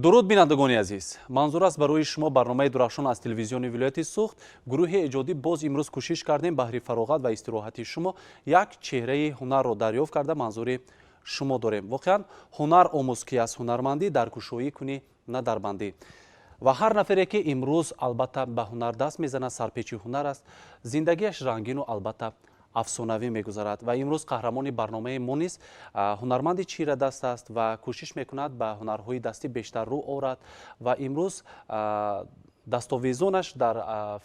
Дуруд, бинандагони азиз! Манзур аст барои шумо барномаи Дурахшон аз телевизиони вилояти Суғд. Гурӯҳи эҷодӣ боз имрӯз кӯшиш кардем, баҳри фароғат ва истироҳати шумо як чеҳраи ҳунарро дарёфт карда, манзури шумо дорем. Воқеан, ҳунар омӯз, ки аз ҳунармандӣ дар кушоӣ кунӣ, на дар бандӣ. Ва ҳар нафаре, ки имрӯз, албатта, ба ҳунар даст мезанад, сарпечи ҳунар аст, зиндагиаш рангину, албатта, афсонавӣ мегузарад. Ва имрӯз қаҳрамони барномаи мо низ ҳунарманди чирадаст аст ва кӯшиш мекунад, ба ҳунарҳои дастӣ бештар рӯ орад ва имрӯз дастовезонаш дар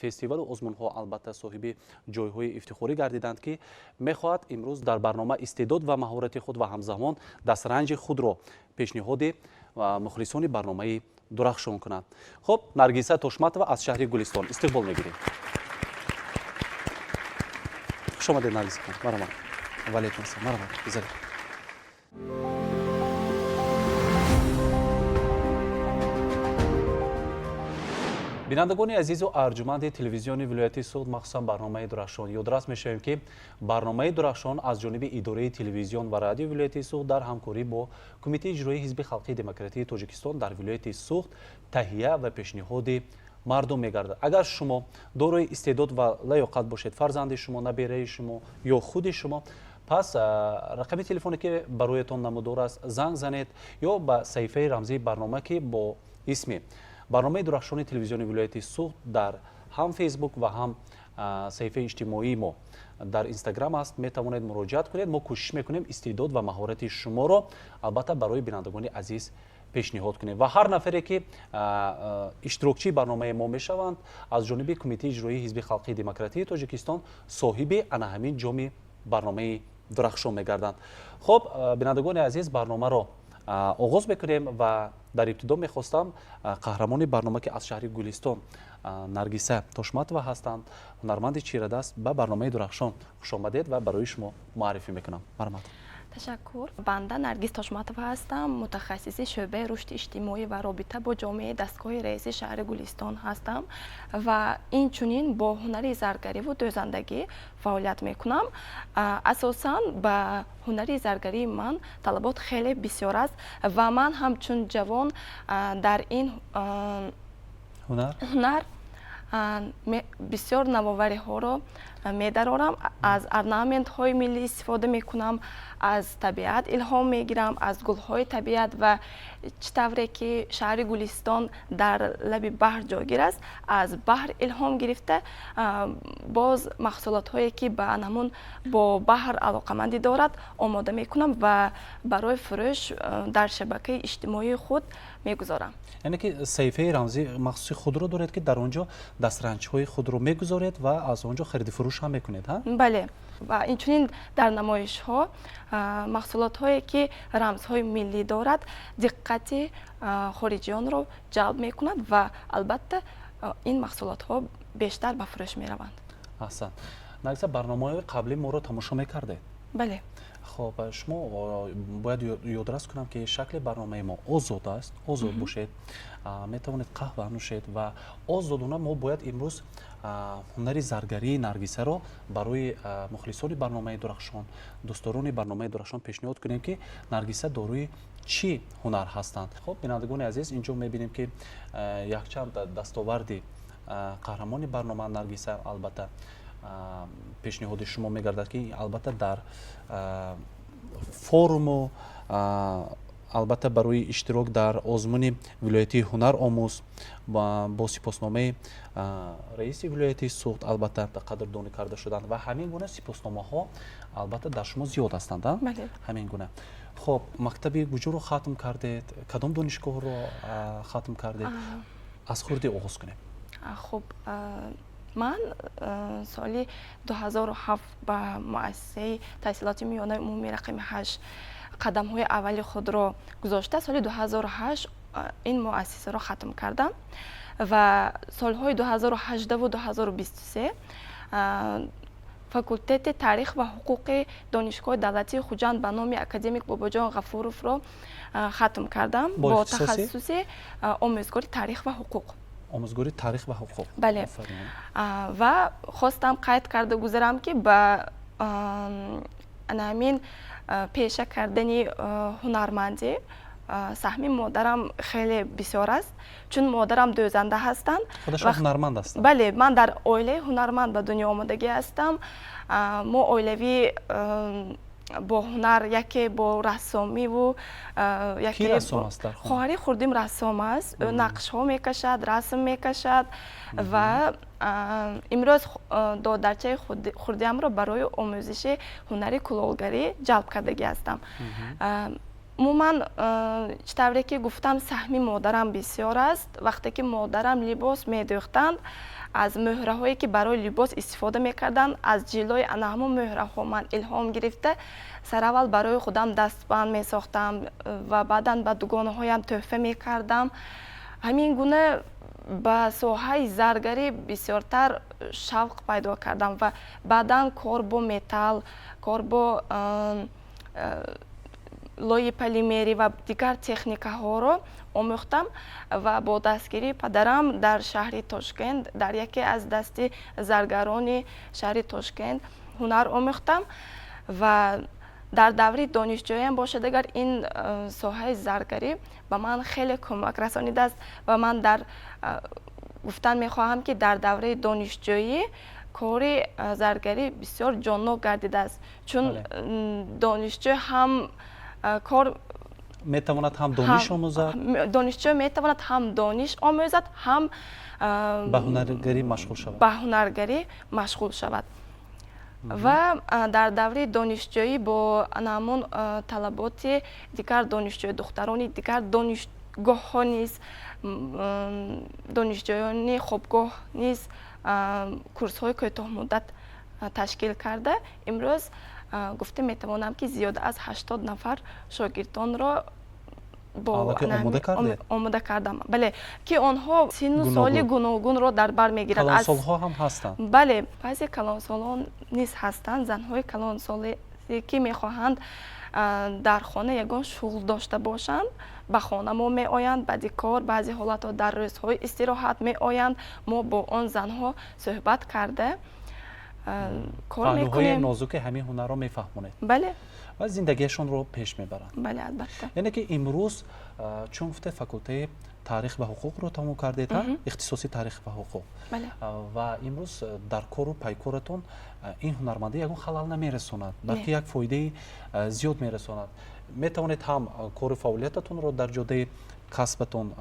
фестивалу озмунҳо, албатта, соҳиби ҷойҳои ифтихорӣ гардиданд, ки мехоҳад имрӯз дар барнома истеъдод ва маҳорати худ ва ҳамзамон дастранҷи худро пешниҳоди мухлисони барномаи Дурахшон кунад. Хуб, Наргиса Тошматова аз шаҳри Гулистон истиқбол мегирем. Хуш омадед, Наргиса. Марҳамат. Ваалайкум ассалом. Марҳамат, гузаред. Бинандагони азизу арҷуманди телевизиони вилояти Суғд, махсусан барномаи Дурахшон, ёдрас мешавем, ки барномаи Дурахшон аз ҷониби идораи телевизион ва радиои вилояти Суғд дар ҳамкорӣ бо Кумитаи иҷроии Ҳизби халқии демократии Тоҷикистон дар вилояти Суғд таҳия ва пешниҳоди мардум мегардад. Агар шумо дорои истеъдод ва лаёқат бошед, фарзанди шумо, набераи шумо ё худи шумо, пас рақами телефоне, ки бароятон намудор аст, занг занед ё ба саҳифаи рамзии барнома, ки бо исми барномаи Дурахшони телевизиони вилояти Суғд дар ҳам Фейсбук ва ҳам саҳифаи иҷтимоии мо дар Инстаграм аст, метавонед муроҷиат кунед. Мо кӯшиш мекунем, истеъдод ва маҳорати шуморо, албатта, барои бинандагони азиз пешниҳод кунем. Ва ҳар нафаре, ки иштирокчии барномаи мо мешаванд, аз ҷониби Кумитаи иҷроии Ҳизби халқии демократии Тоҷикистон соҳиби ана ҳамин ҷоми барномаи Дурахшон мегарданд. Хуб, бинандагони азиз, барномаро оғоз мекунем ва дар ибтидо мехостам қаҳрамони барнома, ки аз шаҳри Гулистон Наргиса Тошматова ҳастанд, ҳунарманди чирадаст, ба барномаи Дурахшон хушомадед ва барои шумо муаррифӣ мекунам. Марҳамат. Ташаккур. Банда Наргиз Тошматова ҳастам, мутахассиси шӯъбаи рушди иҷтимоӣ ва робита бо ҷомеаи дастгоҳи раиси шаҳри Гулистон ҳастам ва инчунин бо ҳунари заргариву дӯзандагӣ фаъолият мекунам. Асосан ба ҳунари заргарии ман талабот хеле бисёр аст ва ман ҳамчун ҷавон дар ин ҳунар бисёр навовариҳоро медарорам, аз орнаментҳои миллӣ истифода мекунам, аз табиат илҳом мегирам, аз гулҳои табиат. Ва чӣ тавре ки шаҳри Гулистон дар лаби баҳр ҷойгир аст, аз баҳр илҳом гирифта, боз маҳсулотҳое, ки ба ҳамун бо баҳр алоқамандӣ дорад, омода мекунам ва барои фурӯш дар шабакаи иҷтимоии худ мегузорам. Яъне ки саҳифаи рамзии махсуси худро доред, ки дар он ҷо дастранҷҳои худро мегузоред ва аз он ҷо хариду фурӯш ҳам мекунед, ҳа? Бале, ва инчунин дар намоишҳо маҳсулотҳое, ки рамзҳои миллӣ дорад, диққати хориҷиёнро ҷалб мекунад ва, албатта, ин маҳсулотҳо бештар ба фурӯш мераванд. Аҳсан. Наргиса, барномаҳои қаблии моро тамошо мекардед? Бале. Хоб, шумо бояд ёдрас кунам, ки шакли барномаи мо озод аст. Озод бошед, метавонед қаҳва нӯшед ва озодона мо бояд имрӯз ҳунари заргарии Наргисаро барои мухлисони барномаи Дурахшон, дӯстдорони барномаи Дурахшон пешниҳод кунем, ки Наргиса дорои чӣ ҳунар ҳастанд. Хуб, бинандагони азиз, инҷо мебинем, ки якчанд дастоварди қаҳрамони барнома Наргиса, албатта, пешниҳоди шумо мегардад, ки, албатта, дар форуму, албатта, барои иштирок дар озмуни вилоятии ҳунар омӯз бо сипосномаи раиси вилояти Суғд, албатта, қадрдонӣ карда шуданд. Ва ҳамин гуна сипосномаҳо, албатта, дар шумо зиёд ҳастанд. Ҳамин гуна. Хуб, мактаби куҷоро хатм кардед, кадом донишгоҳро хатм кардед? Аз хурдӣ оғоз кунем. Хуб, ман соли 2007 ба муассисаи таҳсилоти миёнаи умумии рақами 8 қадамҳои аввали худро гузошта, соли 2008 ин муассисаро хатм кардам ва солҳои 2018 2023 факултети таърих ва ҳуқуқи Донишгоҳи давлатии Хуҷанд ба номи академик Бобоҷон Ғафуровро хатм кардам бо тахассуси омӯзгори таърих ва ҳуқуқ. Омӯзгори таърих ва ҳуқуқ. Бале. Ва хостам қайд карда гузарам, ки ба ана ҳамин пеша кардани ҳунармандӣ Саҳми модарам хеле бисёр аст, чун модарам дӯзанда ҳастанд. Худашон ҳунарманд ҳастанд? Бале, ман дар оилаи ҳунарманд ба дунё омадагӣ ҳастам. Мо оилавӣ бо ҳунар, яке бо рассомиву яке рассом аст дар хона? Хоҳари хурдим рассом аст, ӯ нақшҳо мекашад, расм мекашад ва имрӯз додарчаи хурдиамро барои омӯзиши ҳунари кулолгарӣ ҷалб кардагӣ ҳастам. Умуман, чӣ тавре ки гуфтам, саҳми модарам бисёр аст. Вақте ки модарам либос медӯхтанд, аз мӯҳраҳое, ки барои либос истифода мекарданд, аз ҷилои ана ҳамон мӯҳраҳо ман илҳом гирифта, сараввал барои худам дастбанд месохтам ва баъдан ба дугонаҳоям тӯҳфа мекардам. Ҳамин гуна ба соҳаи заргарӣ бисёртар шавқ пайдо кардам ва баъдан кор бо металл, кор бо лои полимерӣ ва дигар техникаҳоро омӯхтам ва бо дастгирии падарам дар шаҳри Тошкент, дар яке аз дасти заргарони шаҳри Тошкент ҳунар омӯхтам. Ва дар даври донишҷӯям бошад, агар ин соҳаи заргарӣ ба ман хеле кӯмак расонидааст ва ман дар гуфтан мехоҳам, ки дар давраи донишҷӯӣ кори заргарӣ бисёр ҷоннок гардидааст, чун донишҷӯ ҳам кор метавонад, ҳам дониш омӯзад. Донишҷӯ метавонад ҳам дониш омӯзад, ҳам ба ҳунаргарӣ машғул шавад. Ба ҳунаргарӣ машғул шавад. Ва дар даври донишҷӯӣ бо ҳамон талаботи дигар донишҷӯ, духтарони дигар донишгоҳҳо низ, донишҷӯёни хобгоҳ низ курсҳои кӯтоҳмуддат ташкил карда, имрӯз гуфта метавонам, ки зиёда аз 80 нафар шогирдонро омода кардам. Бале, ки онҳо синну соли гуногунро дар бар мегирад. Калонсолҳо ҳам ҳастанд? Бале, баъзе калонсолон низ ҳастанд, занҳои калонсоле, ки мехоҳанд дар хона ягон шуғл дошта бошанд, ба хона мо меоянд баъди кор, баъзе ҳолатҳо дар рӯзҳои истироҳат меоянд. Мо бо он занҳо суҳбат карда, кор мекунем. Нозуки ҳамин ҳунарро мефаҳмонед. Бале. Ва зиндагиашонро пеш мебаранд. Бале, албатта. Яъне ки имрӯз, чун гуфте, факултаи таърих ва ҳуқуқро тамом кардед, ихтисоси таърих ва ҳуқуқ, ва имрӯз дар кору пайкоратон ин ҳунармандӣ ягон халал намерасонад, балки як фоидаи зиёд мерасонад. Метавонед ҳам кору фаъолиятатонро дар ҷодаи касбатон,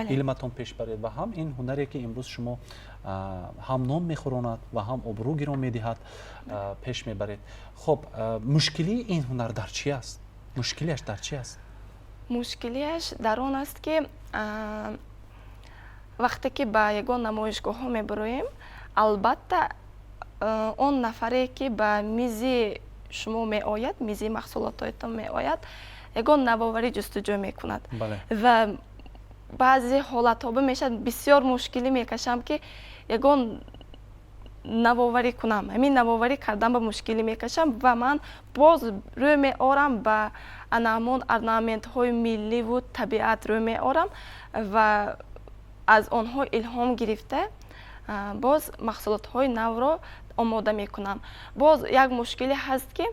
илматон пеш баред ва ҳам ин ҳунаре, ки имрӯз шумо ҳам нон мехӯронад ва ҳам обрӯ гирон медиҳад, пеш мебаред. Хуб, мушкилии ин ҳунар дар чи аст? Мушкилиаш дар чи аст? Мушкилиаш дар он аст, ки вақте ки ба ягон намоишгоҳҳо мебароем, албатта, он нафаре, ки ба мизи шумо меояд, мизи маҳсулотҳоятон меояд, ягон навоварӣ ҷустуҷӯ мекунад. Ва баъзе ҳолатҳо мешавад, бисёр мушкилӣ мекашам, ки ягон навоварӣ кунам. Ҳамин навоварӣ кардан ба мушкилӣ мекашам ва ман боз рӯ меорам ба ана ҳамон орнаментҳои милливу табиат рӯ меорам ва аз онҳо илҳом гирифта, боз маҳсулотҳои навро омода мекунам. Боз як мушкиле ҳаст, ки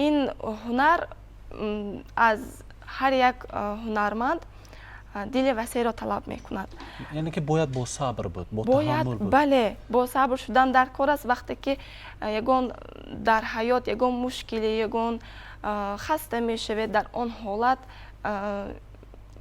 ин ҳунар аз ҳар як ҳунарманд дили васеъро талаб мекунад. Яъне ки бояд бо сабр буд, бо таҳаммул буд. Бале, бо сабр шудан дар кор аст. Вақте ки ягон дар ҳаёт ягон мушкиле, ягон хаста мешавед, дар он ҳолат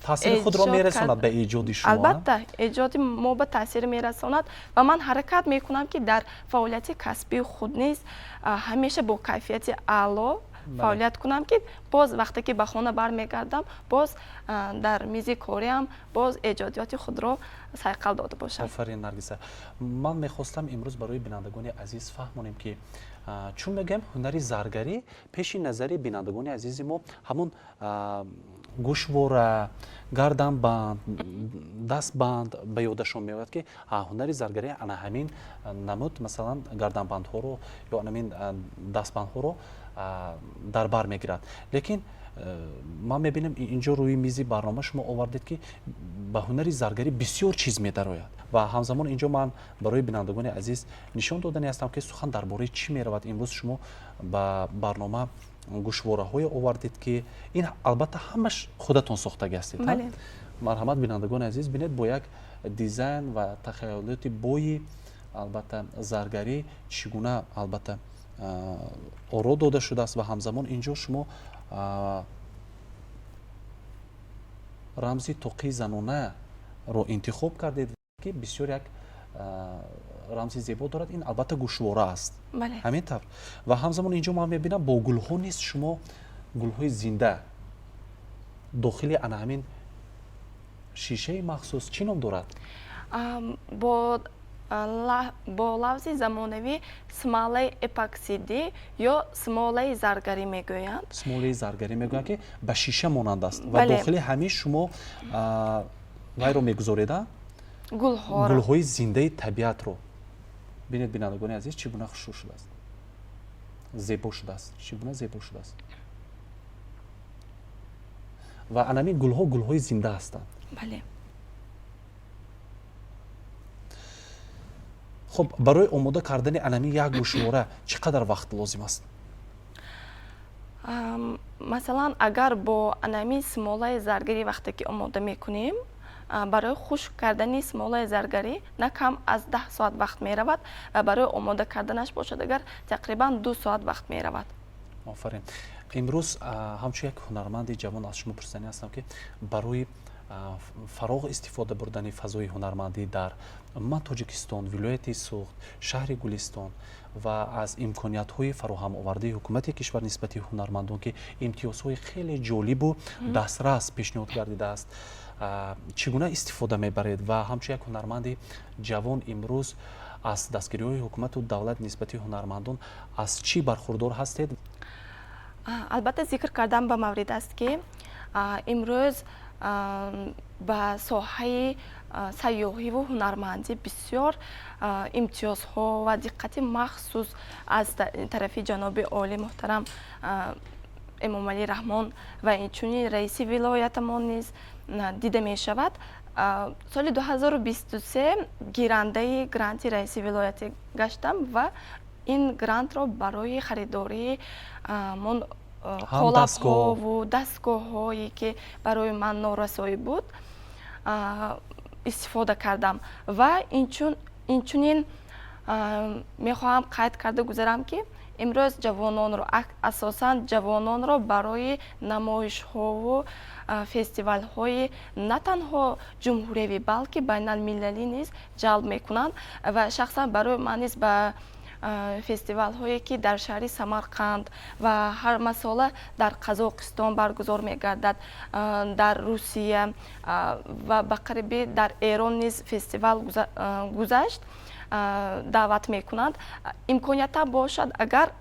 таъсири худро мерасонад ба эҷоди шумо. Албатта, эҷоди мо ба таъсир мерасонад ва ман ҳаракат мекунам, ки дар фаъолияти касбии худ низ ҳамеша бо кайфияти аъло фаъолият кунам, ки боз вақте ки ба хона бармегардам, боз дар мизи кориам боз эҷодиёти худро сайқал дода бошам. Офарин, Наргиса. Ман мехостам имрӯз барои бинандагони азиз фаҳмонем, ки чун мегӯям ҳунари заргарӣ, пеши назари бинандагони азизи мо ҳамон гӯшвора, гарданбанд, дастбанд ба ёдашон меояд, ки ҳунари заргарӣ ана ҳамин намуд, масалан, гарданбандҳоро ё ҳамин дастбандҳоро дар бар мегирад. Лекин ман мебинам, инҷо рӯи мизи барнома шумо овардед, ки ба ҳунари заргарӣ бисёр чиз медарояд. Ва ҳамзамон инҷо ман барои бинандагони азиз нишон додани ҳастам, ки сухан дар бораи чӣ меравад. Имрӯз шумо ба барнома Гӯшвораҳое овардед, ки ин албатта ҳамаш худатон сохтагӣ ҳастед. Марҳамат, бинандагони азиз, бинед, бо як дизайн ва тахайюлоти бои, албатта, заргарӣ чӣ гуна, албатта, оро дода шудааст. Ва ҳамзамон инҷо шумо рамзи тоқии занонаро интихоб кардед, ки бисёр як рамзи зебо дорад. Ин, албатта, гӯшвора аст, ҳамин тавр. Ва ҳамзамон инҷо ман мебинам, бо гулҳо низ шумо гулҳои зинда дохили ана ҳамин шишаи махсус, чӣ ном дорад? Бо лафзи замонавӣ смолаи эпоксидӣ ё смолаи заргарӣ мегӯянд. Смолаи заргарӣ мегӯянд, ки ба шиша монанд аст. Ва дохили ҳамин шумо вайро мегузоред, гулҳоро, гулҳои зиндаи табиатро. Бинед, бинандагони азиз, чӣ гуна хушрӯ шудааст, зебо шудааст, чӣ гуна зебо шудааст. Ва анамин гулҳо гулҳои зинда ҳастанд. Бале. Хуб, барои омода кардани анамин як гӯшвора чӣ қадар вақт лозим аст? Масалан, агар бо анамин смолаи заргарӣ вақте ки омода мекунем, барои хушк кардани смолаи заргарӣ на кам аз 10 соат вақт меравад ва барои омода карданаш бошад, агар тақрибан 2 соат вақт меравад. Офарин. Имрӯз ҳамчун як ҳунарманди ҷавон аз шумо пурсиданӣ ҳастам, ки барои фароғ истифода бурдани фазои ҳунармандӣ дар умуман Тоҷикистон, вилояти Суғд, шаҳри Гулистон ва аз имкониятҳои фароҳамовардаи ҳукумати кишвар нисбати ҳунармандон, ки имтиёзҳои хеле ҷолибу дастрас пешниҳод гардидааст, чӣ гуна истифода мебаред? Ва ҳамчун як ҳунарманди ҷавон имрӯз аз дастгириҳои ҳукумату давлат нисбати ҳунармандон аз чӣ бархурдор ҳастед? Албатта, зикр кардан ба маврид аст, ки имрӯз ба соҳаи сайёҳиву ҳунармандӣ бисёр имтиёзҳо ва диққати махсус аз тарафи ҷаноби олӣ муҳтарам Эмомалӣ Раҳмон ва инчунин раиси вилоятамон низ дида мешавад. Соли 2023 гирандаи гранти раиси вилоятӣ гаштам ва ин грантро барои харидории мон қолабҳову дастгоҳҳое, ки барои ман норасоӣ буд, истифода кардам. Ва инчунин мехоҳам қайд карда гузарам, ки имрӯз ҷавононро, асосан ҷавононро барои намоишҳову фестивалҳои на танҳо ҷумҳуриявӣ, балки байналмилалӣ низ ҷалб мекунанд. Ва шахсан барои ман низ ба фестивалҳое, ки дар шаҳри Самарқанд ва ҳармасола дар Қазоқистон баргузор мегардад, дар Русия ва ба қарибӣ дар Эрон низ фестивал гузашт, даъват мекунанд. Имкониятам бошад, агар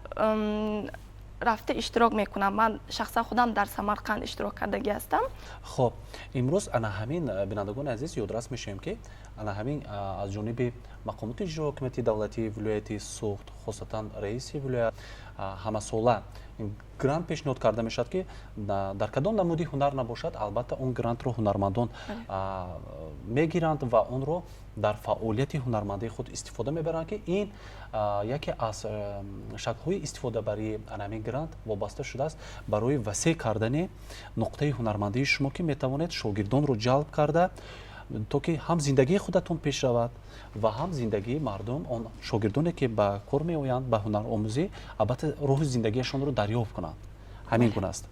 рафта иштирок мекунам. Ман шахсан худам дар Самарқанд иштирок кардагӣ ҳастам. Хуб, имрӯз ана ҳамин, бинандагони азиз, ёдрас мешавем, ки ана ҳамин аз ҷониби мақомоти иҷрои ҳокимияти давлатии вилояти Суғд, хосатан раиси вилоят, ҳамасола грант пешниҳод карда мешавад, ки дар кадом намуди ҳунар набошад, албатта, он грантро ҳунармандон мегиранд ва онро дар фаъолияти ҳунармандии худ истифода мебаранд, ки ин яке аз шаклҳои истифодабарии анамин грант вобаста шудааст барои васеъ кардани нуқтаи ҳунармандии шумо, ки метавонед шогирдонро ҷалб карда, то ки ҳам зиндагии худатон пеш равад ва ҳам зиндагии мардум. Он шогирдоне, ки ба кор меоянд, ба ҳунаромӯзӣ, албатта, роҳи зиндагиашонро дарёфт кунанд. Ҳамин гуна аст.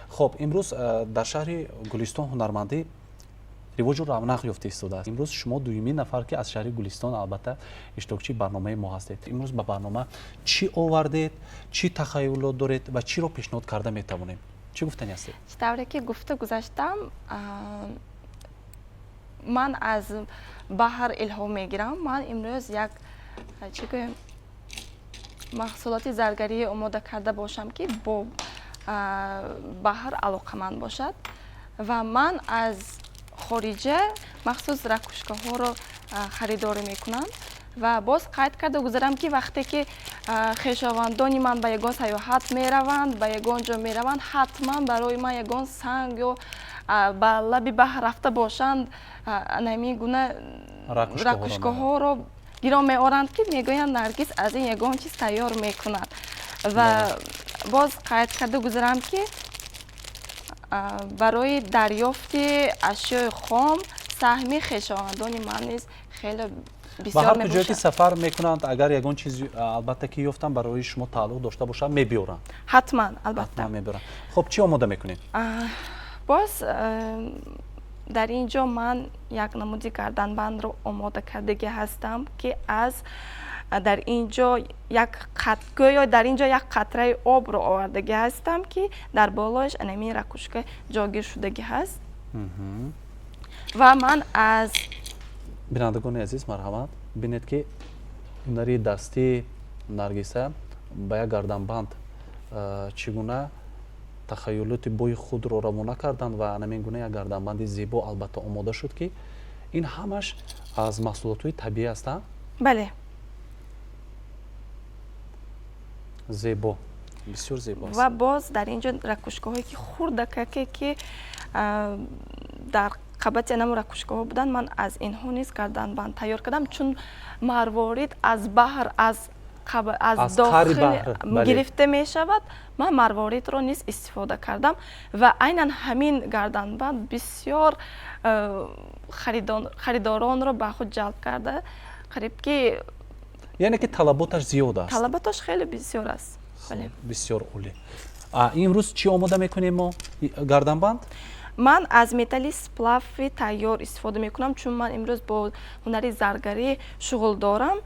Хуб, имрӯз дар шаҳри Гулистон ҳунармандӣ ривоҷу равнақ ёфта истодааст. Имрӯз шумо дуюмин нафар, ки аз шаҳри Гулистон, албатта, иштирокчии барномаи мо ҳастед. Имрӯз ба барнома чӣ овардед, чӣ тахайюлот доред ва чиро пешниҳод карда метавонем? Чӣ гуфтанӣ ҳастед? Чӣ тавре ки гуфта гузаштам, ман аз баҳр илҳом мегирам. Ман имрӯз як, чӣ гӯем, маҳсулоти заргарӣ омода карда бошам, ки бо баҳр алоқаманд бошад. Ва ман аз хориҷа махсус ракушкаҳоро харидорӣ мекунам. Ва боз қайд карда гузарам, ки вақте ки хешовандони ман ба ягон сайёҳат мераванд, ба ягон ҷо мераванд, ҳатман барои ман ягон санг ё ба лаби баҳр рафта бошанд, анамин гуна ракушкаҳоро гирон меоранд, ки мегӯянд, Наргиз аз ин ягон чиз тайёр мекунад. Ва Боз қайд карда гузарам, ки барои дарёфти ашёи хом саҳми хешовандони ман низ хеле бисёр мебошад. Ба ҳар куҷое ки сафар мекунанд, агар ягон чиз албатта ки ёфтанд, барои шумо тааллуқ дошта бошад, мебиёранд. Ҳатман, албатта. Ҳатман мебиёранд. Хуб, чӣ омода мекунед? Боз дар ин ҷо ман як намуди гарданбандро омода кардагӣ ҳастам, ки аз дар ин ҷо як гӯё дар ин ҷо як қатраи обро овардагӣ ҳастам, ки дар болояш анамин ракушка ҷойгир шудагӣ ҳаст. Ва ман аз Бинандагони азиз, марҳамат, бинед, ки ҳунари дастии Наргиса ба як гарданбанд чӣ гуна тахайюлоти бои худро равона карданд ва анамин гуна як гарданбанди зебо албатта омода шуд, ки ин ҳамаш аз маҳсулотҳои табиӣ ҳастанд. Бале. Зебо, бисёр зебо аст. Ва боз дар ин ҷо ракушкаҳое, ки хурдакаке, ки дар қабати анаму ракушкаҳо буданд, ман аз инҳо низ гарданбанд тайёр кардам, чун марворид аз баҳр, аз дохил гирифта мешавад. Ман марворидро низ истифода кардам ва айнан ҳамин гарданбанд бисёр хариdoронро ба худ ҷалб карда, қариб ки Яъне ки талаботаш зиёд аст. Талаботаш хеле бисёр аст. Бисёр олӣ. Имрӯз чӣ омода мекунем мо? Гарданбанд? Ман аз металли сплави тайёр истифода мекунам, чун ман имрӯз бо ҳунари заргарӣ шуғл дорам.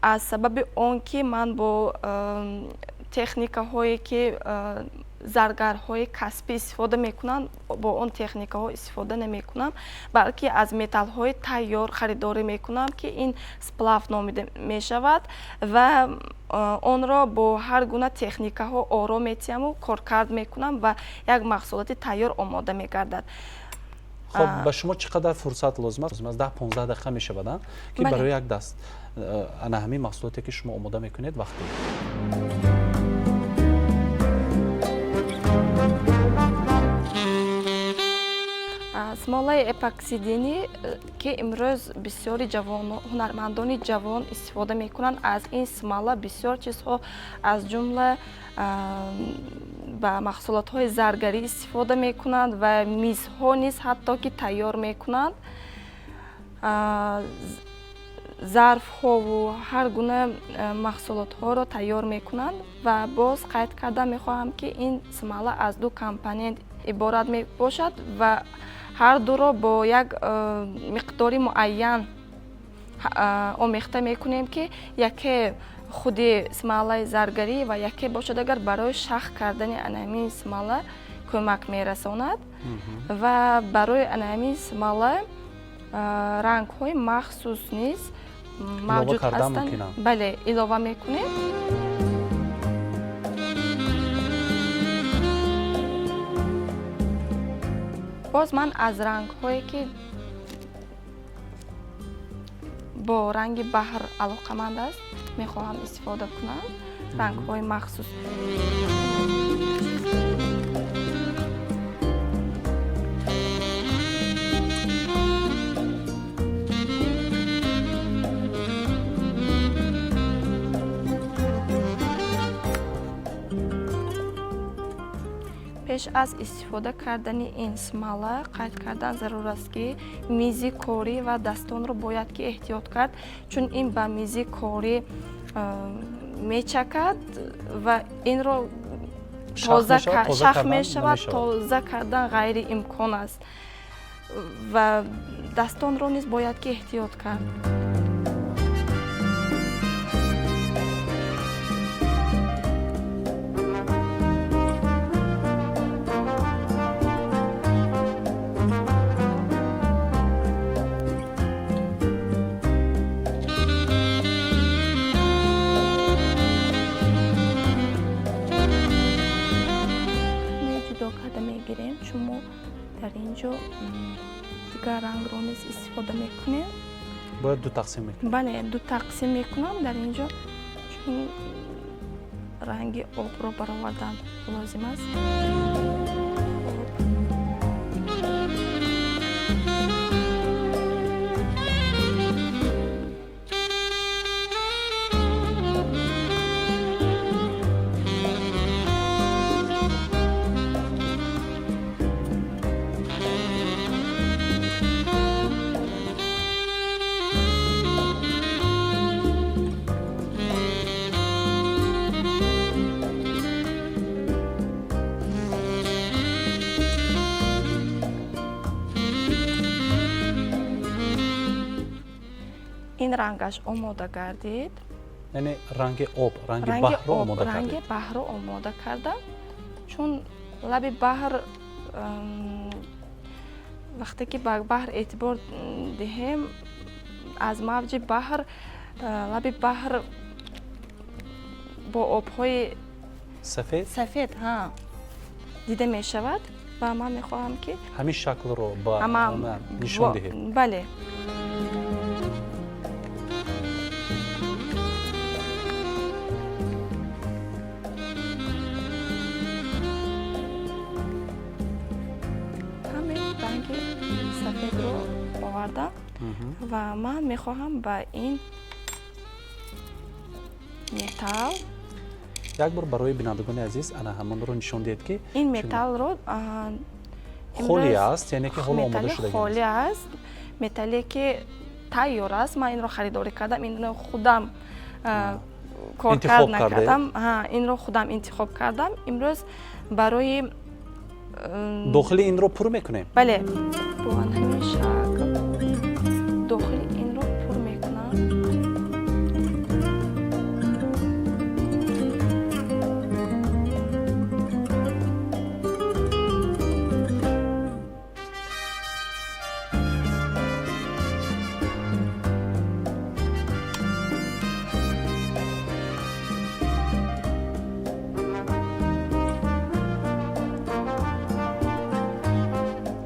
Аз сабаби он ки ман бо техникаҳое, ки заргарҳои касбӣ истифода мекунанд, бо он техникаҳо истифода намекунам, балки аз металлҳои тайёр харидорӣ мекунам, ки ин сплав номида мешавад, ва онро бо ҳар гуна техникаҳо оро метиҳаму коркард мекунам ва як маҳсулоти тайёр омода мегардад. Хоб, ба шумо чӣ қадар фурсат лозим аст? 10-15 дақиқа мешавад, ки барои як даст ана ҳамин маҳсулоте, ки шумо омода мекунед, вақте? Смолаи эпоксидинӣ, ки имрӯз бисёри ҳунармандони ҷавон истифода мекунанд, аз ин смола бисёр чизҳо, аз ҷумла ба маҳсулотҳои заргарӣ истифода мекунанд ва мизҳо низ ҳатто ки тайёр мекунанд, зарфҳову ҳар гуна маҳсулотҳоро тайёр мекунанд. Ва боз қайд карда мехоҳам, ки ин смола аз ду компонент иборат мебошад ва ҳар дуро бо як миқдори муайян омехта мекунем, ки яке худи смолаи заргарӣ ва яке бошад, агар барои шах кардани анамин смола кӯмак мерасонад. Ва барои анамин смола рангҳои махсус низ мавҷуд ҳастанд. Бале, илова мекунем. Боз ман аз рангҳое, ки бо ранги баҳр алоқаманд аст, мехоҳам истифода кунам, рангҳои махсус. Пеш аз истифода кардани ин смола қайд кардан зарур аст, ки мизи корӣ ва дастонро бояд ки эҳтиёт кард, чун ин ба мизи корӣ мечакад ва инро шах мешавад, тоза кардан ғайриимкон аст ва дастонро низ бояд ки эҳтиёт кард. Дар ин ҷо дигар рангро низ истифода мекунем. Бояд ду тақсим мекунем? Бале, ду тақсим мекунам дар ин ҷо, чун ранги обро баровардан лозим аст. Ин рангаш омода гардид. Яъне ранги об, ранги баҳрро омода кардед. Ранги баҳрро омода кардам, чун лаби баҳр, вақте ки ба баҳр эътибор диҳем, аз мавҷи баҳр лаби баҳр бо обҳои сафед сафед дида мешавад ва ман мехоҳам, ки ҳамин шаклро ба нишон диҳед. Бале. Ҳамин ранги сафедро овардам ва ман мехоҳам ба ин металл Як бор барои бинандагони азиз ана ҳамонро нишон диҳед, ки ин металлро холӣ аст, яъне ки ҳоло омода шуда. Холӣ аст, металле ки тайёр аст. Ман инро харидорӣ кардам, инро худам коркард накардам, инро худам интихоб кардам. Имрӯз барои Дохили инро пур мекунем. Бале, бо ҳамин шакл дохили инро пур мекунам.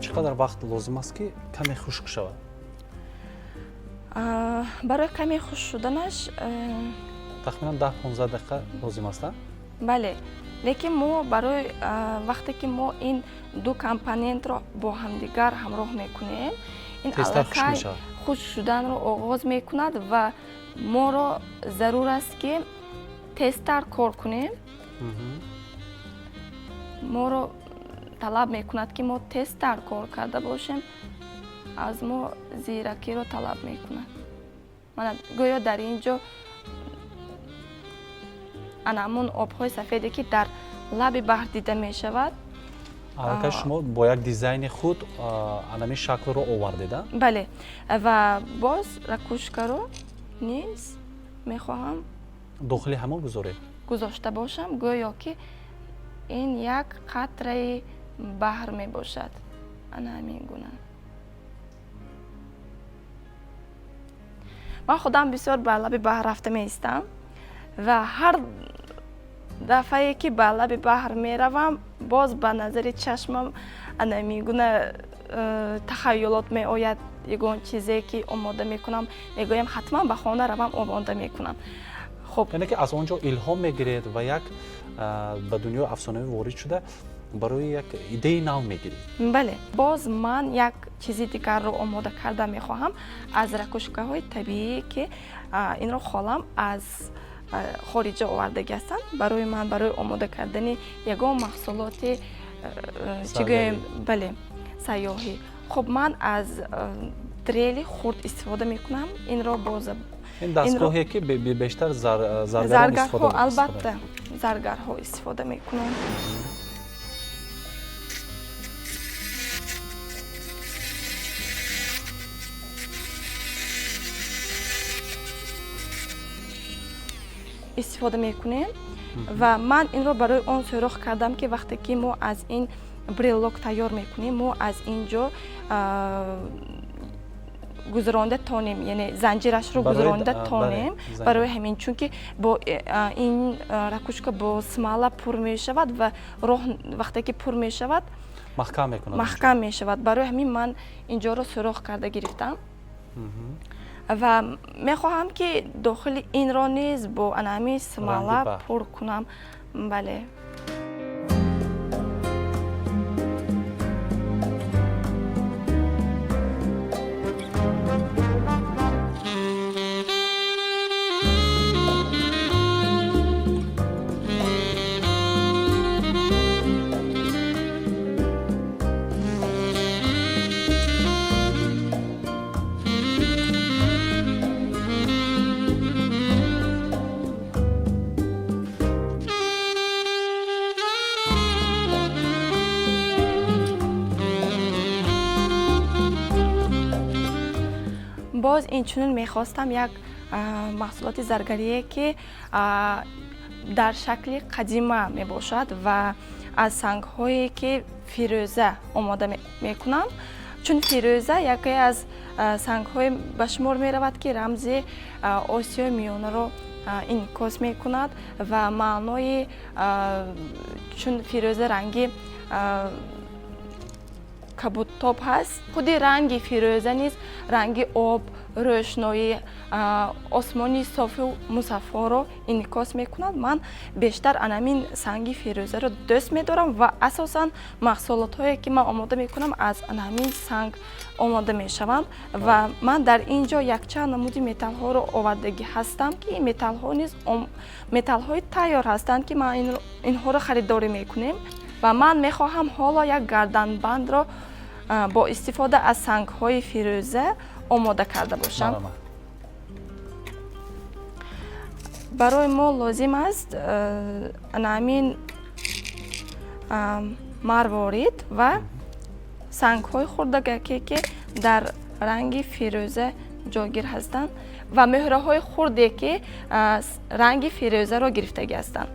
Чӣ қадар вақт лозим аст, ки каме хушк шавад? Барои каме хушк шуданаш Тахминан 10-15 дақиқа лозим аст, а? Бале, лекин мо барои вақте ки мо ин ду компонентро бо ҳамдигар ҳамроҳ мекунем, ин аллакай хушк шуданро оғоз мекунад ва моро зарур аст, ки тезтар кор кунем. Моро талаб мекунад, ки мо тезтар кор карда бошем, аз мо зиракиро талаб мекунад. Мана, гӯё дар ин ҷо ана ҳамон обҳои сафеде, ки дар лаби баҳр дида мешавад. Аллакай шумо бо як дизайни худ анами шаклро овардед, а? Бале, ва боз ракушкаро низ мехоҳам дохили ҳамон гузоред. Гузошта бошам, гӯё ки ин як қатраи баҳр мебошад, ана ҳамин гуна. Ман худам бисёр ба лаби баҳр рафта меистам ва ҳар дафъае ки ба лаби баҳр меравам, боз ба назари чашмам ана ҳамин гуна тахайюлот меояд, ягон чизе ки омода мекунам, мегӯям, ҳатман ба хона равам, омода мекунам. Хуб. Яъне ки аз он ҷо илҳом мегиред ва як ба дунёи афсонавӣ ворид шуда, барои як идеяи нав мегиред. Бале. Боз ман як чизи дигарро омода карда мехоҳам аз ракушкаҳои табиӣ, ки инро холам аз хориҷа овардагӣ ҳастанд барои ман, барои омода кардани ягон маҳсулоти, чӣ гӯем, бале, сайёҳӣ. Хуб, ман аз дрели хурд истифода мекунам. Инро боз Ин дастгоҳе, ки бештар заргарҳо, албатта, заргарҳо истифода мекунанд. Истифода мекунем ва ман инро барои он сӯрох кардам, ки вақте ки мо аз ин брелок тайёр мекунем, мо аз ин ҷо гузаронда тонем, яъне занҷирашро гузаронда тонем. Барои ҳамин, чунки бо ин ракушка бо смола пур мешавад ва роҳ вақте ки пур мешавад, маҳкам мекунад. Маҳкам мешавад. Барои ҳамин ман инҷоро сӯрох карда гирифтам ва мехоҳам, ки дохили инро низ бо ана ҳамин смола пур кунам. Бале. Инчунин мехостам як маҳсулоти заргарие, ки дар шакли қадима мебошад ва аз сангҳое ки фирӯза омода мекунам, чун фирӯза яке аз сангҳое ба шумор меравад, ки рамзи Осиёи Миёнаро инъикос мекунад ва маънои чун фирӯза ранги кабудтоб ҳаст, худи ранги фирӯза низ ранги об, рӯшноӣ, осмони софу мусаффоро инъикос мекунад. Ман бештар анамин санги фирӯзаро дӯст медорам ва асосан маҳсулотҳое, ки ман омода мекунам, аз анамин санг омода мешаванд. Ва ман дар ин ҷо якчанд намуди металлҳоро овардагӣ ҳастам, ки ин металлҳо низ металлҳои тайёр ҳастанд, ки ман инҳоро харидорӣ мекунем. Ва ман мехоҳам ҳоло як гарданбандро бо истифода аз сангҳои фирӯза омода карда бошам. Барои мо лозим аст анаамин марворид ва сангҳои хурдагаке, ки дар ранги фирӯза ҷойгир ҳастанд, ва меҳраҳои хурде, ки ранги фирӯзаро гирифтагӣ ҳастанд.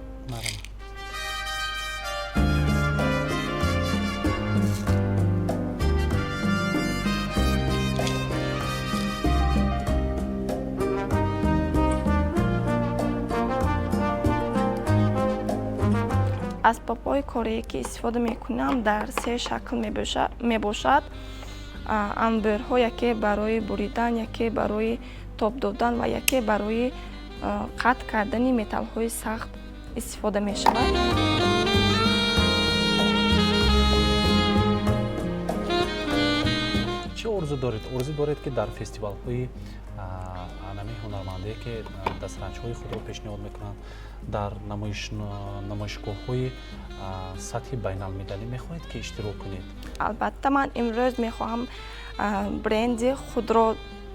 Асбобҳои корие, ки истифода мекунам, дар се шакл мебошад. Анбӯрҳо яке барои буридан, яке барои тоб додан ва яке барои қатъ кардани металлҳои сахт истифода мешавад. Чӣ орзу доред? Орзу доред, ки дар фестивалҳои анами ҳунармандие, ки дастранҷҳои худро пешниҳод мекунанд, дар намоишгоҳҳои сатҳи байналмилалӣ мехоҳед, ки иштирок кунед? Албатта, ман имрӯз мехоҳам бренди худро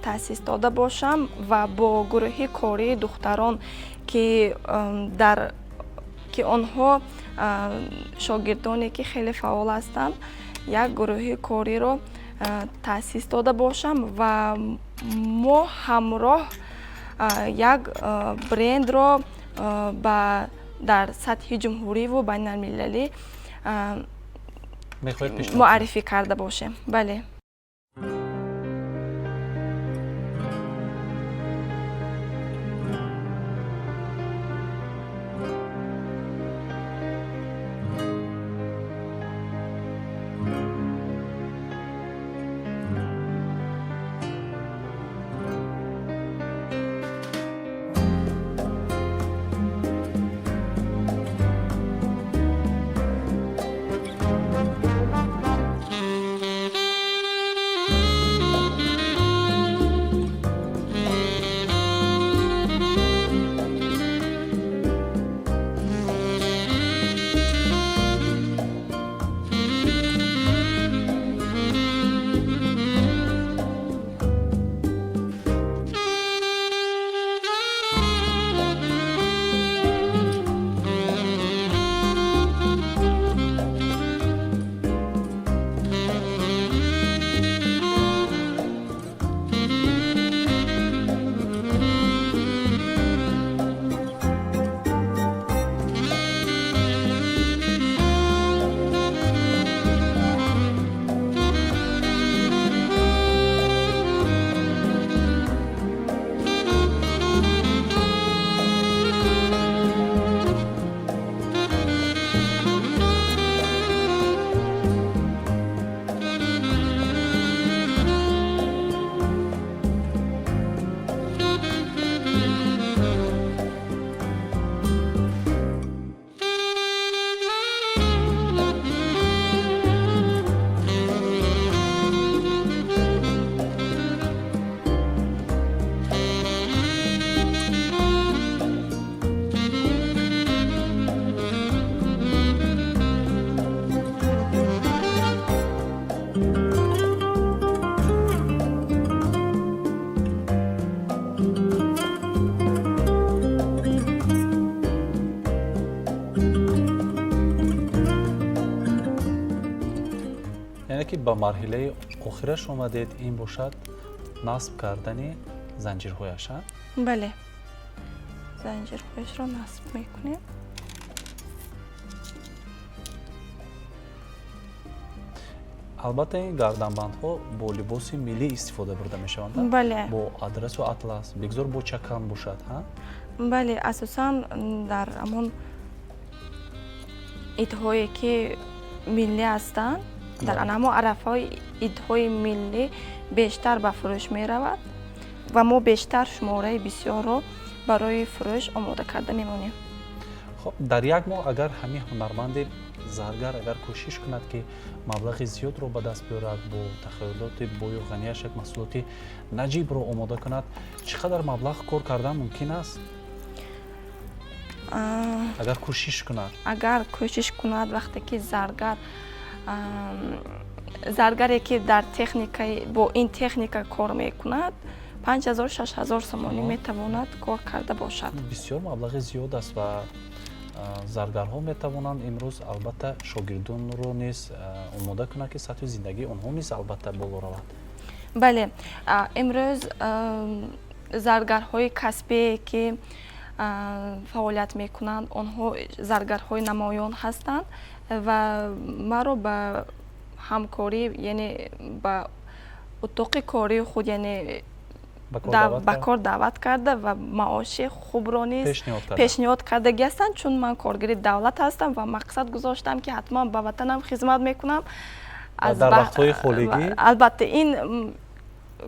таъсис дода бошам ва бо гурӯҳи кории духтарон, ки онҳо шогирдоне, ки хеле фаъол ҳастанд, як гурӯҳи кориро таъсис дода бошам ва мо ҳамроҳ як брендро ба дар сатҳи ҷумҳуриву байналмилалӣ муаррифӣ карда бошем. Бале. Яъне ки ба марҳилаи охираш омадед, ин бошад насб кардани Занҷирҳояш? Бале, занҷирҳояшро насб мекунем. Албатта, ин гарданбандҳо бо либоси миллӣ истифода бурда мешаванд? Бале. Бо адрасу атлас, бигзор бо чакан бошад. Бале, асосан дар ҳамон идҳое ки миллӣ ҳастанд, дар ҳамон арафаҳои идҳои миллӣ бештар ба фурӯш меравад ва мо бештар шумораи бисёрро барои фурӯш омода карда мемонем. Хоб, дар як моҳ агар ҳамин ҳунарманди заргар агар кӯшиш кунад, ки маблағи зиёдро ба даст биёрад, бо тахайюлоти бою ғанияш як маҳсулоти наҷибро омода кунад, чӣ қадар маблағ кор кардан мумкин аст, агар кӯшиш кунад? Агар кӯшиш кунад, вақте ки заргар, заргаре ки дар техника, бо ин техника кор мекунад, 5000, 6000 сомонӣ метавонад кор карда бошад. Бисёр маблағи зиёд аст ва заргарҳо метавонанд имрӯз албатта шогирдонро низ омода кунанд, ки сатҳи зиндагии онҳо низ албатта боло равад. Бале, имрӯз заргарҳои касбие ки фаъолият мекунанд, онҳо заргарҳои намоён ҳастанд ва маро ба ҳамкорӣ, яъне ба утоқи кории худ, яъне ба кор даъват карда ва маоши хубро низ пешниҳод кардагӣ ҳастанд, чун ман коргари давлат ҳастам ва мақсад гузоштам, ки ҳатман ба ватанам хизмат мекунам. Дар вақтҳои холигӣ. Албатта, ин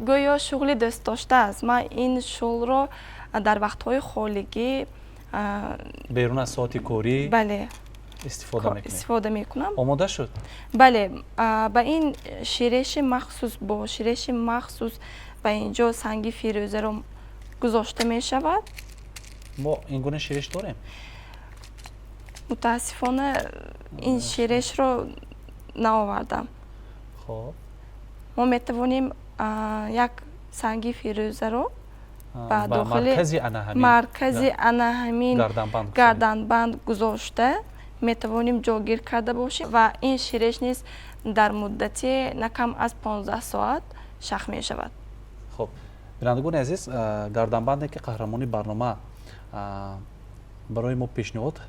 гӯё шуғли дӯстдошта аст. Ман ин шуғлро дар вақтҳои холигӣ, берун аз соати корӣ, бале, истифода мекунед. Истифода мекунам. Омода шуд? Бале, ба ин ширеши махсус, бо ширеши махсус ба ин ҷо санги фирӯзаро гузошта мешавад. Мо ин гуна ширеш дорем? Мутаассифона, ин ширешро наовардам. Хоб. Мо метавонем як санги фирӯзаро ба дохили маркази ана ҳамин гарданбанд гузошта метавонем ҷойгир карда бошем ва ин ширеш низ дар муддати на кам аз 15 соат шах мешавад. Хуб, бинандагони азиз, гарданбанде ки қаҳрамони барнома барои мо пешниҳод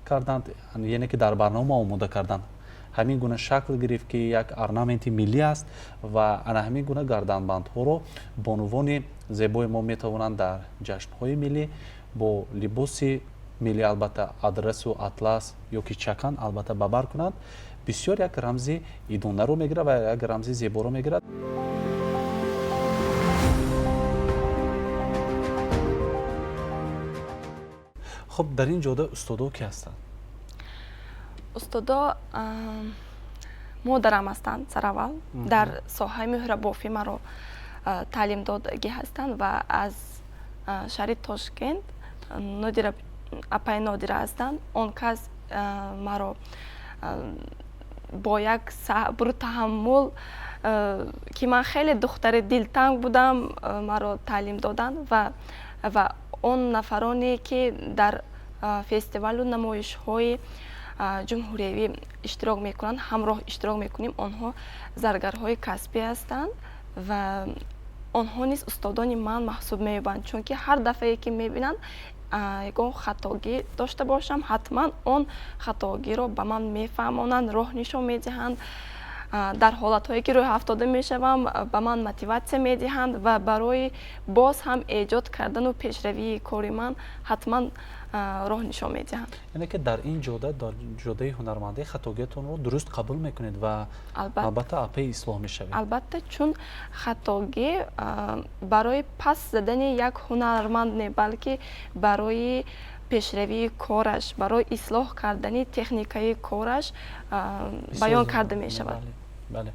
карданд, яъне ки дар барнома омода карданд, ҳамин гуна шакл гирифт, ки як орнаменти миллӣ аст ва ана ҳамин гуна гарданбандҳоро бонувони зебои мо метавонанд дар ҷашнҳои миллӣ бо либоси миллӣ, албатта адрасу атлас ё ки чакан, албатта ба бар кунанд. Бисёр як рамзи идонаро мегирад ва як рамзи зеборо мегирад. Хуб, дар ин ҷода устодо ки ҳастанд? Устодо модарам ҳастанд сараввал, дар соҳаи меҳрабофӣ маро таълим додагӣ ҳастанд ва аз шаҳри Тошкент Нодира, апаи Нодира ҳастанд. Он кас маро бо як сабру таҳаммул, ки ман хеле духтари дилтанг будам, маро таълим доданд ва он нафароне ки дар фестивалу намоишҳои ҷумҳуриявӣ иштирок мекунанд, ҳамроҳ иштирок мекунем, онҳо заргарҳои касбӣ ҳастанд ва онҳо низ устодони ман маҳсуб меёбанд, чунки ҳар дафъае ки мебинанд ягон хатогӣ дошта бошам, ҳатман он хатогиро ба ман мефаҳмонанд, роҳ нишон медиҳанд. Дар ҳолатҳое ки рӯҳафтода мешавам, ба ман мотиватсия медиҳанд ва барои боз ҳам эҷод кардану пешравии кори ман ҳатман роҳ нишон медиҳанд. Яъне ки дар ин ҷода, дар ҷодаи ҳунармандӣ, хатогиятонро дуруст қабул мекунед ва албатта апаи ислоҳ мешавед. Албатта, чун хатогӣ барои пас задани як ҳунарманд не, балки барои пешравии кораш, барои ислоҳ кардани техникаи кораш баён карда мешавад. Бале,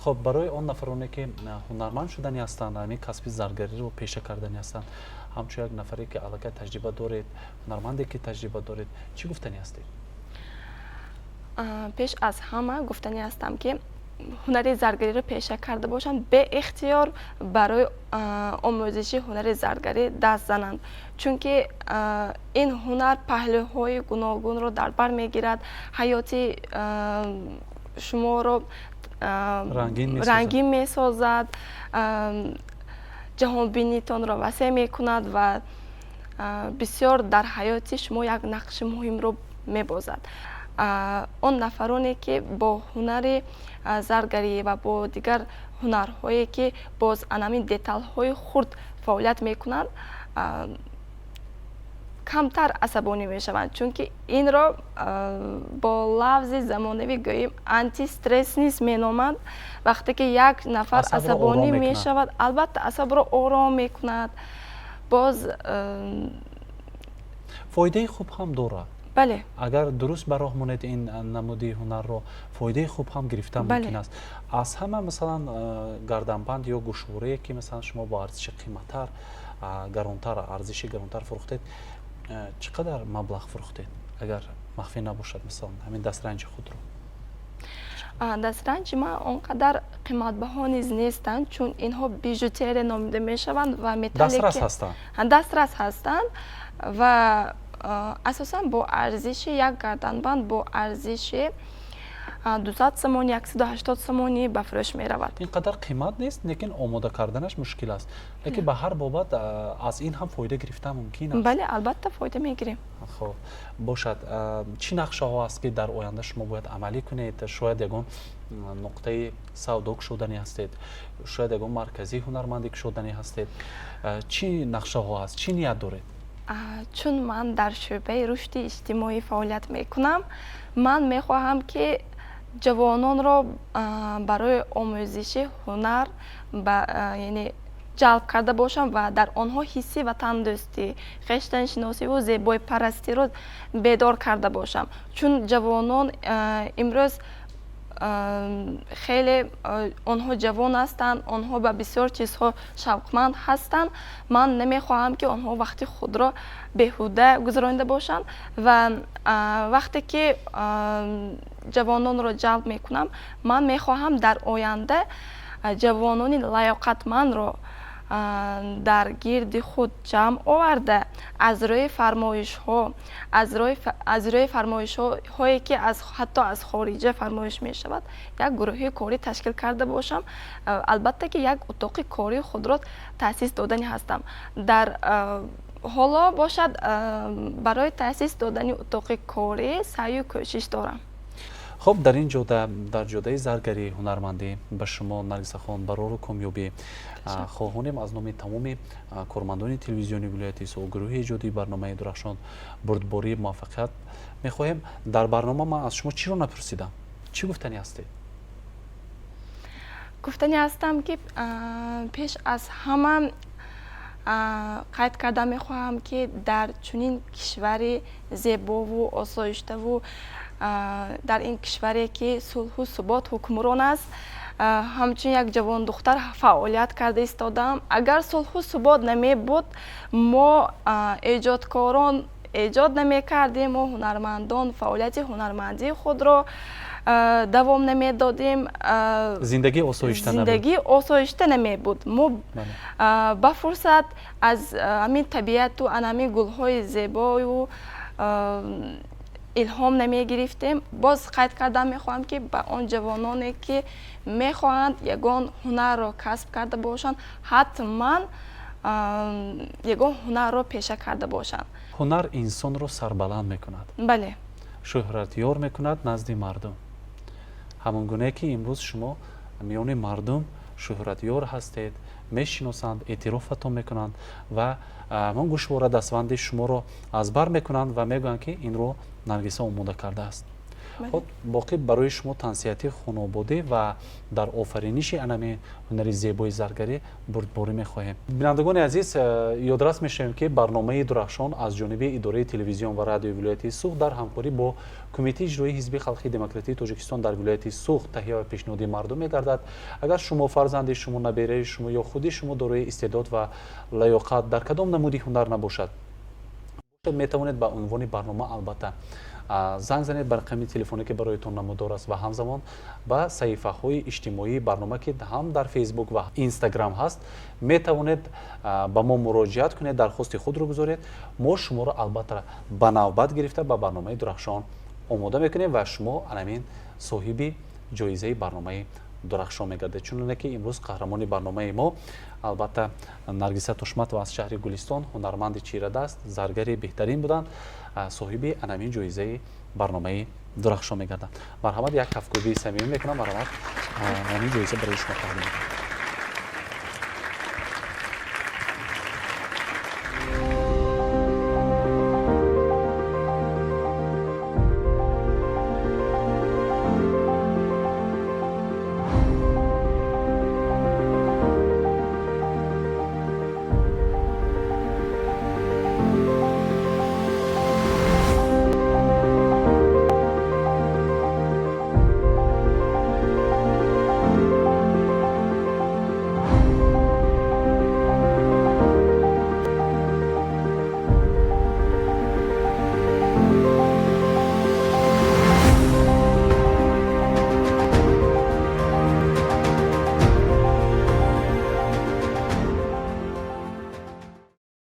хоб, барои он нафароне ки ҳунарманд шудани ҳастанд, ҳамин касби заргариро пеша кардани ҳастанд, ҳамчун як нафаре ки аллакай таҷриба доред, ҳунарманде ки таҷриба доред, чӣ гуфтанӣ ҳастед? Пеш аз ҳама гуфтанӣ ҳастам, ки ҳунари заргариро пеша карда бошанд, беихтиёр барои омӯзиши ҳунари заргарӣ даст зананд, чунки ин ҳунар паҳлӯҳои гуногунро дар бар мегирад, ҳаёти шуморо рангин месозад. Ҷаҳонбинитонро васеъ мекунад ва бисёр дар ҳаёти шумо як нақши муҳимро мебозад. Он нафароне, ки бо ҳунари заргарӣ ва бо дигар ҳунарҳое, ки боз анамин деталҳои хурд фаъолият мекунанд, камтар асабонӣ мешаванд, чунки инро бо лафзи замонавӣ гӯем, антистресс низ меноманд. Вақте ки як нафар асабонӣ мешавад, албатта, асабро ором мекунад боз. Фоидаи хуб ҳам дорад. Бале. Агар дуруст ба роҳ монед, ин намуди ҳунарро фоидаи хуб ҳам гирифта мумкин аст. Аз ҳама, масалан, гарданбанд ё гӯшворае, ки, масалан, шумо бо арзиши қиматтар, гаронтар, арзиши гаронтар фурӯхтед, чӣ қадар маблағ фурӯхтед, агар махфӣ набошад, масалан, ҳамин дастранҷи худро? Дастранҷи ман он қадар қиматбаҳо низ нестанд, чун инҳо бижутерия номида мешаванд ва дастрас ҳастанд. Дастрас ҳастанд ва асосан бо арзиши як гарданбанд бо арзиши 200 сомонӣ, 180 сомонӣ ба фурӯш меравад. Ин қадар қимат нест, лекин омода карданаш мушкил аст, лекин ба ҳар бобат аз ин ҳам фоида гирифта мумкин аст. Бале, албатта, фоида мегирем. Хуб бошад. Чӣ нақшаҳо аст, ки дар оянда шумо бояд амалӣ кунед? Шояд ягон нуқтаи савдо кушоданӣ ҳастед, шояд ягон марказии ҳунармандӣ кушоданӣ ҳастед. Чӣ нақшаҳо аст, чӣ ният доред? Чун ман дар шӯъбаи рушди иҷтимоӣ фаъолият мекунам, ман мехоҳам, ки ҷавононро барои омӯзиши ҳунар, яъне, ҷалб карда бошам ва дар онҳо ҳисси ватандӯстӣ, хештаншиносиву зебоипарастиро бедор карда бошам, чун ҷавонон имрӯз хеле онҳо ҷавон ҳастанд, онҳо ба бисёр чизҳо шавқманд ҳастанд. Ман намехоҳам, ки онҳо вақти худро беҳуда гузаронида бошанд ва вақте ки ҷавононро ҷалб мекунам, ман мехоҳам дар оянда ҷавонони лаёқатмандро дар гирди худ ҷамъ оварда, аз рӯи фармоишҳо, аз рӯи фармоишҳое, ки ҳатто аз хориҷа фармоиш мешавад, як гурӯҳи корӣ ташкил карда бошам. Албатта, ки як утоқи кории худро таъсис додани ҳастам. Дар ҳоло бошад, барои таъсис додани утоқи корӣ саъю кӯшиш дорам. Хуб, дар ин ҷода, дар ҷодаи заргарӣ, ҳунармандӣ ба шумо, Наргисахон, барору комёбӣ хоҳонем. Аз номи тамоми кормандони телевизиони вилояти Суғд, гурӯҳи эҷодии барномаи «Дурахшон» бурдборӣ, муваффақият мехоҳем. Дар барнома ман аз шумо чиро напурсидам? Чӣ гуфтанӣ ҳастед? Гуфтанӣ ҳастам, ки пеш аз ҳама қайд карда мехоҳам, ки дар чунин кишвари зебову осоиштаву дар ин кишваре, ки сулҳу субот ҳукмрон аст, ҳамчун як ҷавондухтар фаъолият карда истодаам. Агар сулҳу субот намебуд, мо эҷодкорон эҷод намекардем, мо ҳунармандон фаъолияти ҳунармандии худро давом намедодем. Зиндагии осоишта. Зиндагии осоишта намебуд. Мо ба фурсат аз ҳамин табиату ҳамин гулҳои зебою илҳом намегирифтем. Боз қайд кардан мехоҳам, ки ба он ҷавононе, ки мехоҳанд ягон ҳунарро касб карда бошанд, ҳатман ягон ҳунарро пеша карда бошанд. Ҳунар инсонро сарбаланд мекунад. Бале. Шӯҳратёр мекунад назди мардум, ҳамон гунае ки имрӯз шумо миёни мардум шӯҳратёр ҳастед, мешиносанд, эътирофатон мекунанд ва ҳамон гӯшвора, дастбанди шуморо аз бар мекунанд ва мегӯянд, ки инро Наргиса омода кардааст. Хуб, боқӣ барои шумо тансиҳатӣ, хонободӣ ва дар офариниши анами ҳунари зебои заргарӣ бурдборӣ мехоҳем. Бинандагони азиз, ёдрас мешавем, ки барномаи «Дурахшон» аз ҷониби идораи телевизион ва радиои вилояти Суғд дар ҳамкорӣ бо Кумитаи иҷроии Ҳизби халқии демократии Тоҷикистон дар вилояти Суғд таҳия ва пешниҳоди мардум мегардад. Агар шумо, фарзанди шумо, набераи шумо ё худи шумо дорои истеъдод ва лаёқат дар кадом намуди ҳунар набошад, метавонед ба унвони барнома, албатта, занг занед ба рақами телефоне, ки бароятон намудор аст, ва ҳамзамон ба саҳифаҳои иҷтимоии барнома, ки ҳам дар Фейсбук ва Инстаграм ҳаст, метавонед ба мо муроҷиат кунед, дархости худро гузоред. Мо шуморо, албатта, ба навбат гирифта ба барномаи «Дурахшон» омода мекунем ва шумо анамин соҳиби ҷоизаи барномаи Дурахшон мегардед, чуноне ки имрӯз қаҳрамони барномаи мо, албатта, Наргиса Тушматова аз шаҳри Гулистон, ҳунарманди чирадаст, заргари беҳтарин буданд, соҳиби анамин ҷоизаи барномаи Дурахшон мегарданд. Марҳамат, як кафкӯбии самимӣ мекунам. Марҳамат, ҳамин ҷоиза барои шумо тақдим мекунам.